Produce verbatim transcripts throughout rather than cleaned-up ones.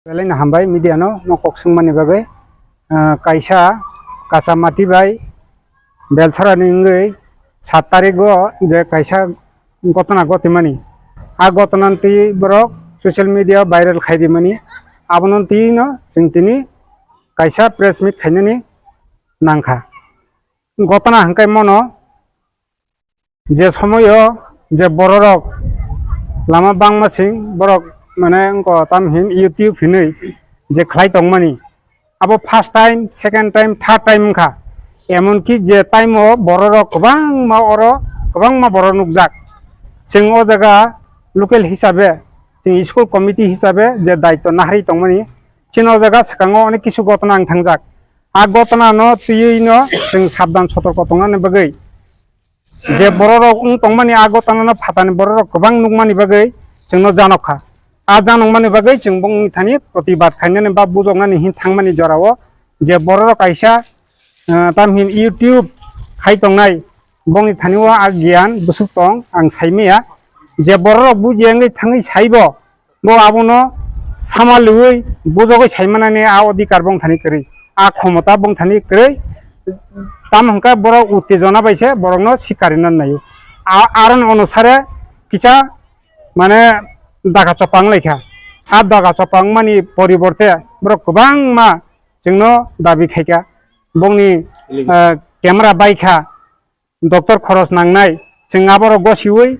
Belai no hambai media no mo kok swngmani bagwi. Ah, kaisa Kachamati bai Belchara ni wngwi sat tarik o je kaisa gotona gotimani. A gotona twi borok social media viral khai rimani. Abono twi no chwng tini kaisa press meet khainani nangkha. Gotona hwnkhe mono je somoyo je bororok lama bangma sing borok mane wngkha tam hin YouTube hinwi je khlai tongmani, abo first time, second time, third time wngkha. Emonki je time o bororok kwbangma oro kwbangma borok nukjak. Chwng o jaga local hisabe, chwng school committee hisabe je daitw naharwi tongmani, chini o jaga swkango onek kisu gotona wng thangjak. A gotona no twiwi no chwng sabdan sotorko tongnani bagwi je bororok wng tongmani a gotona no phatani bororok kwbang nukmani bagwi chwngno janok kha. A janokmani bagwi chwng bongni thani protibad khainani ba bujoknani hin thangmani jorao je bororok kaisa, ah, tamhin YouTube khai tongnai bongni thani o a giyan bwswk tong ang saimaya. Je bororok bujiya wngwi thangwi saibo, bo abono sama liwi bujogwi saimanani a odhikar bongthani kwrwi, a khomota bongthani kwrwi. Tamo hwnkhe borok uttejona bai se borokno sikari nan naio. A-, aron onusare kisa mane daga chopang laikha. A daga chopang mani poriborte borok kwbangma chwngno dabi khaikha. Bongni, eh, camera baikha. Doctor khoros nangnai, chwng aborok gosiwi,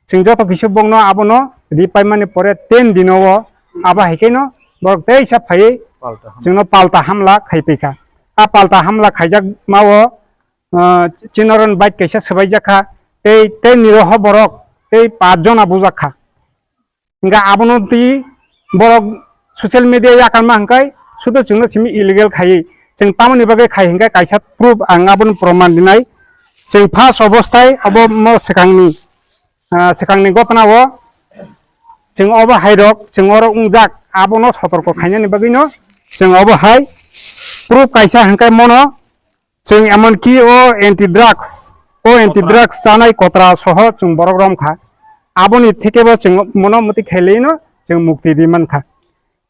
chwng joto kisa bongno abono ri paimani pore ten dino o abo hai khe no borok teisa phaiwi palta hamla. Chwngno palta hamla khai paikha. A palta hamla khaijak ma o, ah, chinoron bike kaisa swbaijak kha, tei, tei niroho borok tei paanch jona bujak kha. Hingkha abono twi borok social media yakarma hingkhai sudo chwngno simi illegal khaiwi. Chwng tamoni bagwi khai hingkha kaisa proof ang abono proman rinai. Chwng first obosthai abo mo swkangni, ah, swkangni gotna o chwng obo hai rok chwng oro wngjak abono sotorko khainani bagwino chwng obo hai proof kaisa hingkhai mono Chwng emonki o anti drugs, o anti drugs chanai kotra soho chwng borok rom kha. Aboni thikebo chwng mono mwtwi khailai no chwng mukti ri man kha.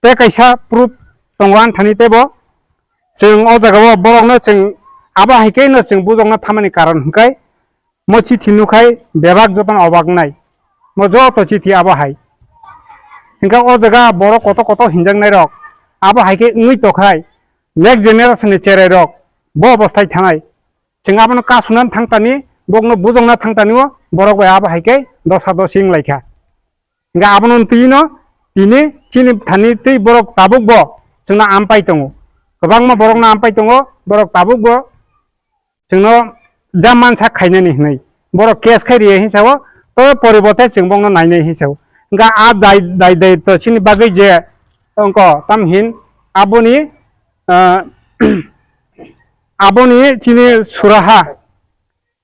Tei kaisa proof tongo ani thani teibo chwng o jaga o borok no chwng abo hai khe no chwng bujokna thamani karon hwnkhe mo chithi nukhai bebak jotono obak nai. Mo joto chithi abo hai. Hwnkhe o jaga borok koto koto hinjaknai rok abo hai khe wngwi tokhai. Next generation ni cherai rok bo obosthai thanai. Chwng abono kasunani thangtani, bokno bujokna thangtani o borok bai abo hai khe dosa dosi wng lai kha. Hingkhe abono twi no tini chini thani tei borok tabuk bo chwngno ampai tongo. Kwbangma borokno ampai tongo, borok tabuk bo chwngno ja mansa khainani hinwi. Borok case khai riya hinsa o, to poribote chwng bokno nainai hinsa o. Hingkhe a dai, dai, daitw chini bagwi je wngkha, tam hin aboni, ah, aboni chini suraha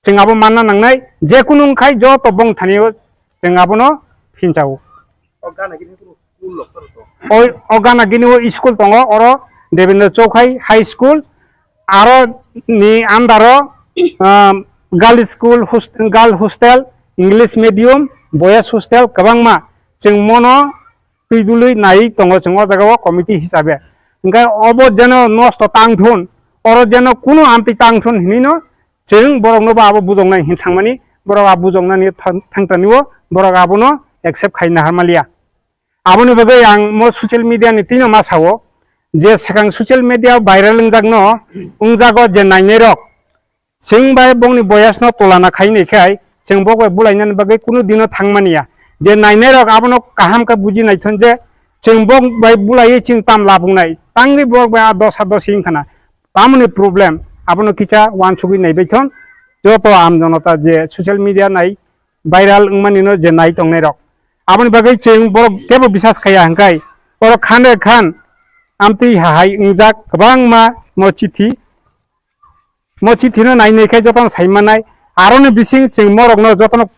chwng abo manna nangnai, je kunu wngkhai joto bong thani o chwng abono phinsa o. O gana gini kunu school rok toro to? O, o gana gini o school tongo, oro Devendra Chowkhai High School, aro ni under o, um, girl school, host-, girl hostel, English medium, boys hostel kwbangma. Chwng mono twi dului nai tongo chwng o jaga o committee hisabe. Hingkhe obo jeno nosto tang thun, oro jeno kunu amtwi tang thun hinwi no chwng borok no bo abo bujoknai hin thangmani, borok abo bujoknani thang-, thangtani o borok abono accept khai nahar maliya. Aboni bagwi ang mo social media ni twi no ma sao je swkang social media viral wngjakno wngjago je nainai rok, Chwng bai bongni boyas no tulana khai ni khai, chwng bok bai bulainani bagwi kunu dino thangmani ya. Je nainai rok abono kaham khe buji naithon je, chwng bok bai bulaiwi chwng tam labung nai. Tangwi bok bai a dosa dosi wngkha na. Tamoni problem, abono kisa uansugwi naibaithon. Joto am jonota je social media nai, viral wngmani no je nai tongnai rok. Aboni bagwi chwng borok kebo bisas khaiya hwnkhe, oro khan re khan amtwi hahai wngjak kwbangma mo chithi. Mo chithino nai nai khe jotono sai mannai, aroni bising chwng morokno jotono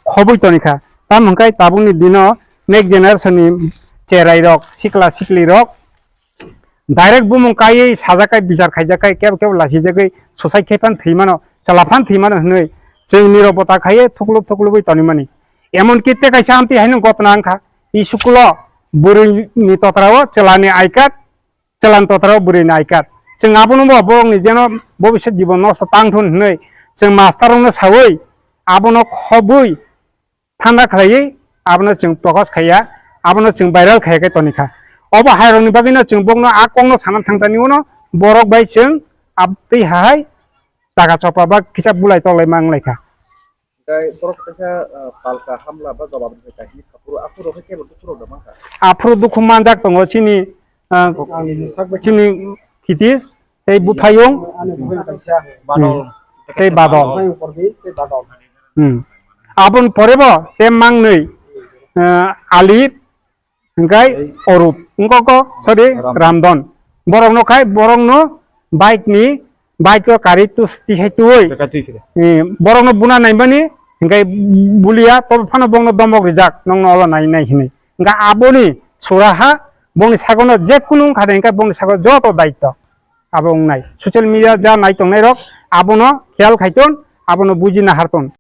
khobwi toni kha. Tamo hwnkhe tabukni dino next generation ni cherai rok, sikla sikli rok direct bumung kaiwi sajak kai, bichar khaijak kai, kebo kebo lasijagwi suicide khai phan thwi mano, chwla phan thwi mano hwnwi chwng nirobota khaiwi thuklub thuklubwi toni mani. Emon ki tei kaisa amtwi haino gotna wngkha, school o Bwrwi ni totra o chwla ni I card, chwla ni totra o bwrwi ni I card. Chwng abono bo borok ni jeno bobiswt jibon nosto tang thun hinwi chwng master rok no sawi abono khobwi thanda khlaiwi abono chwng prokash khaiya, abono chwng viral khaiya khe tonikha. Obo hai rok ni bagwi no chwng bokno a kok no sana thang thani uno borok bai chwng abtwi hai taka chopra ba kisa bulai toklai ma wnglaikha. Tei borok kaisa, ah, palka hamla ba jobab rwkha hini saphuru, aphuru khe kebo dukhu rok da mankha. Aphuru dukhu manjak tongo chini, ah, chini Kitis tei buphayung. Badol. Tei badol. Hmm. Aboni pore bo tei mangnwi, ah, Alip, hingkai Orup, wngkoko, sorry, Ramdon. Borokno khai, borokno bike ni, bike o kari tus tisai tuwi. Beka twi khe. Eh, borokno buna naimani, hingkai bulia, tobo phano bongno domok rijak, nongno olo nai nai hinwi. Hingka aboni suraha, bongni sagono je kunu wngkha de, hingka bongni sago joto daityo. Abo wngnai. Social media ja nai tongnai rok, abono khiyal khai ton, abono buji nahar ton.